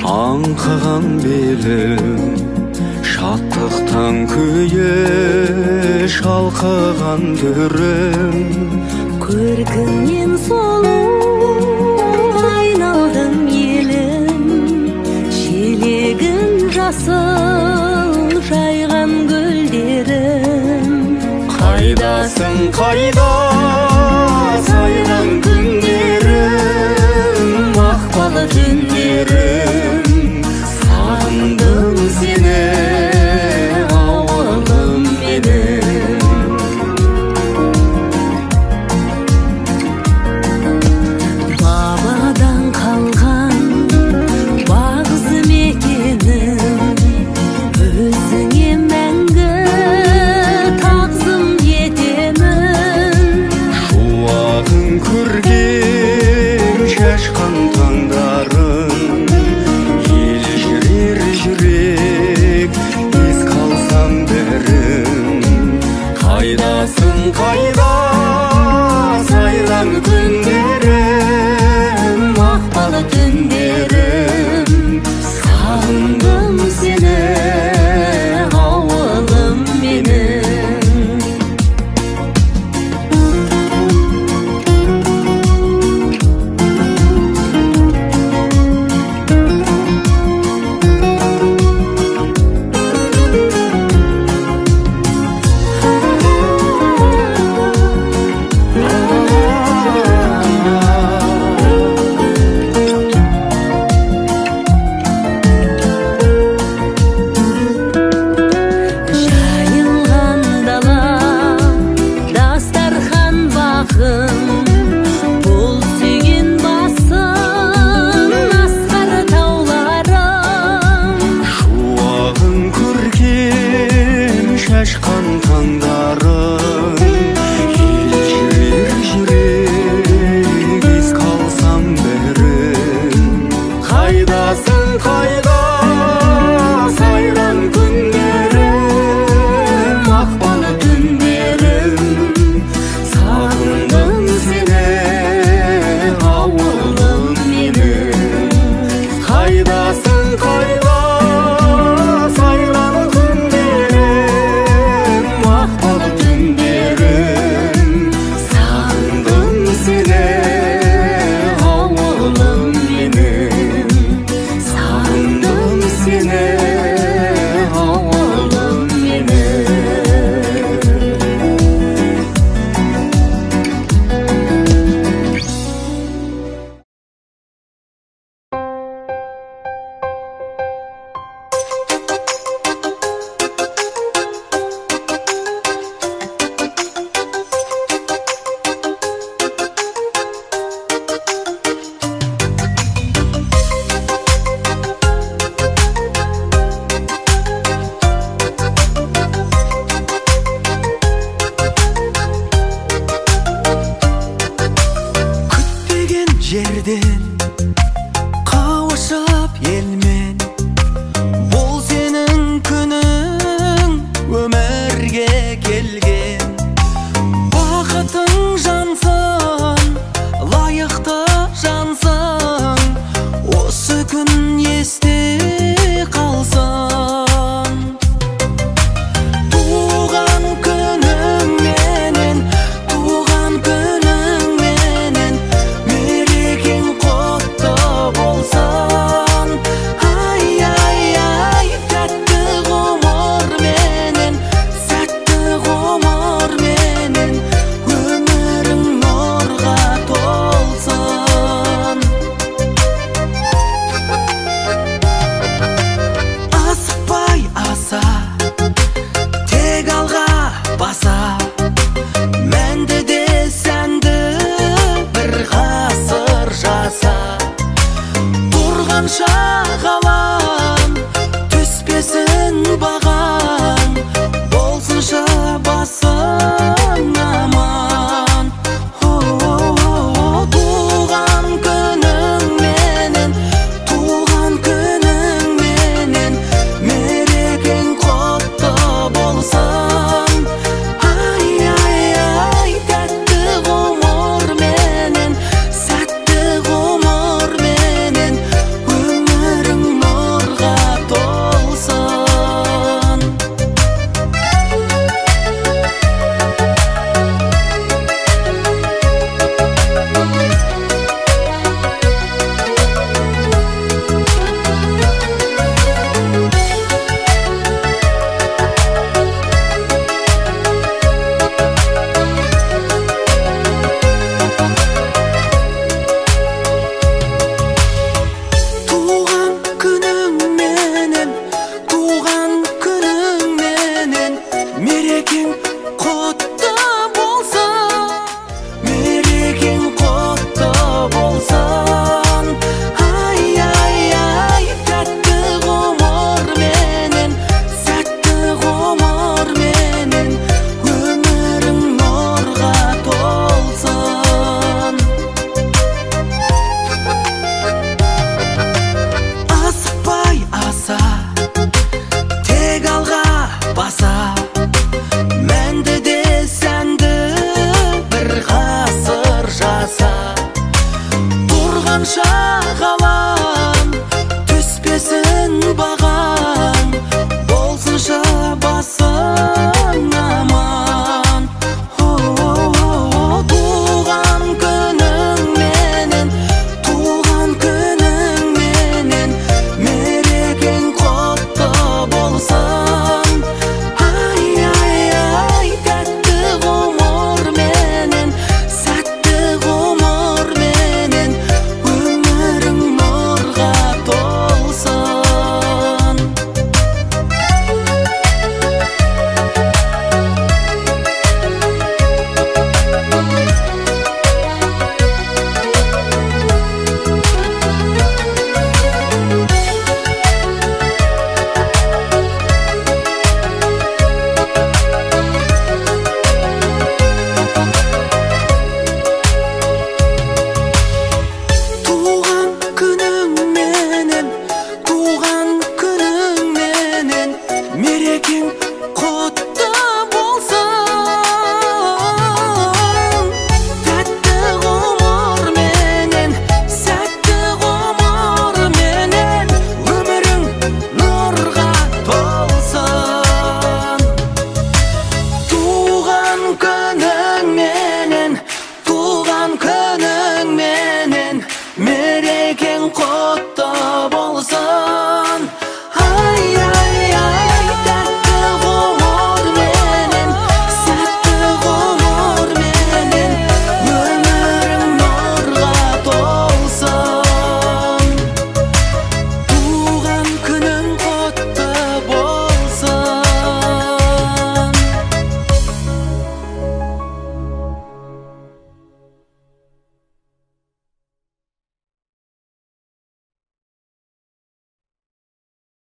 Аңқыған белім, шаттықтан күйі шалқыған түрім. Көркіңнен сұлу айналдым елім, желегін жасыл жайған гүлдерім. Қайдасың, қайда сайран күндерім, мақпал түндерім, сағындым сені, ауылым менің. Бабадан қалған бағзы мекенім, өзіңе мәңгі тағзым етемін. Шуағын көрген шашқан таңдарың, елжірер жүрек, еске алсам бәрін. Қайдасың, қайда сайран күндерім, мақпал түндерім, сағындым сені, ауылым менің. Жайылған дала, дастархан бағым, бұл сүйген басым асқар тауларым. Шуағын көркем шашқан таңдарың, елжірер жүрек, еске алсам бәрін. Қайдасың, қайда сайран күндерім, мақпал түндерім, сағындым сені, ауылым менің. Қайдасың, қайда сайран күндерім, мақпал түндерім, сағындым сені, ауылым менің. Сағындым сені, ауылым менің. Күтпеген жерден қауышып елмен, бұл сенің күнің өмірге келген. Бақытың жансын, лайықты жансың, осы күн есте қалсын. Туған күніңменен, туған күніңменен, мерекең құтты болсын. Ай, ай, ай, тәтті ғұмырменен, сәтті ғұмырменен, өмірің нұрға толсын. Асықпай аса, тек алға баса, мәнді де сәнді бір ғасыр жаса. Тұрғанша ғалам, түспесін бағаң, болсыншы басың аман. Туған күніңменен, туған күніңменен, мерекең құтты болсын. Ай, ай, ай, тәтті ғұмырменен, сәтті ғұмырменен, өмірің Мен баға